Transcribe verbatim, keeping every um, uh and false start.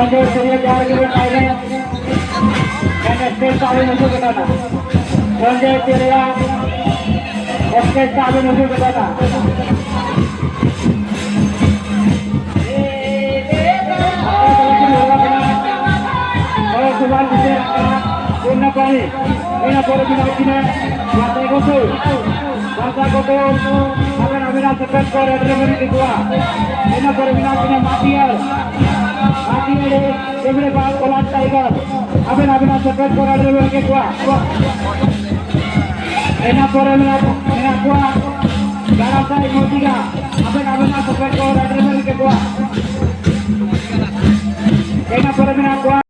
ᱥᱚᱧᱡᱚᱭ ᱥᱩᱨᱭᱚ ᱡᱟᱦᱟᱸ ᱨᱮᱜᱮ ᱵᱮᱱ ᱛᱟᱦᱮᱸ ᱞᱮᱱ, ᱢᱮᱱ ᱥᱴᱮᱡᱽ ᱥᱟᱵ ᱵᱮᱱ ᱦᱤᱡᱩᱜ ᱠᱟᱱᱟ᱾ ᱥᱚᱧᱡᱚᱭ ᱪᱮᱨᱭᱟ ᱥᱴᱮᱡᱽ ᱥᱟᱵ ᱵᱮᱱ ᱦᱤᱡᱩᱜ ᱠᱟᱱᱟ᱾ ᱦᱚᱲ ᱥᱚᱵᱷᱟ ᱵᱤᱥᱮᱥ ᱟᱠᱟᱱᱟ, ᱯᱩᱨᱱᱚ ᱯᱟᱹᱱᱤ᱾ ᱤᱱᱟᱹ ᱯᱚᱨᱮ ᱢᱮᱱᱟᱜ ᱠᱤᱱᱟ ᱵᱟᱥᱟᱭ ᱜᱚᱛᱚ᱾ ᱵᱟᱥᱟᱭ ᱜᱚᱛᱚ, ᱟᱵᱮᱱ ᱟᱵᱮᱱᱟᱜ ᱥᱮᱯᱮᱫ ᱠᱚ ᱨᱮᱰᱤ ᱢᱮᱱᱟᱜ ᱠᱚᱣᱟ᱾ ᱤᱱᱟᱹ ᱯᱚᱨᱮ ᱢᱮᱱᱟᱜ ᱠᱤᱱᱟ ᱢᱟᱹᱴᱤᱭᱟᱹᱲ᱾ ᱢᱟᱹᱴᱤᱭᱟᱹᱲ ᱮᱢᱲᱮ ᱵᱟᱞ ᱠᱚᱞᱟᱨ ᱴᱟᱭᱜᱟᱨ᱾ ᱟᱵᱮᱱ ᱟᱵᱮᱱᱟᱜ ᱥᱮᱯᱮᱫ ᱠᱚ ᱨᱮᱰᱤ ᱢᱮᱱᱟᱜ ᱠᱚᱣᱟ᱾ ᱤᱱᱟᱹ ᱯᱚᱨᱮ ᱢᱮᱱᱟᱜ, ᱢᱮᱱᱟᱜ ᱠᱚᱣᱟ ᱜᱟᱲᱟᱥᱟᱭ ᱢᱚᱛᱤᱜᱟ᱾ ᱟᱵᱮᱱ ᱟᱵᱮᱱᱟᱜ ᱥᱮᱯᱮᱫ ᱠᱚ ᱨᱮᱰᱤ ᱢᱮᱱᱟᱜ ᱠᱚᱣᱟ᱾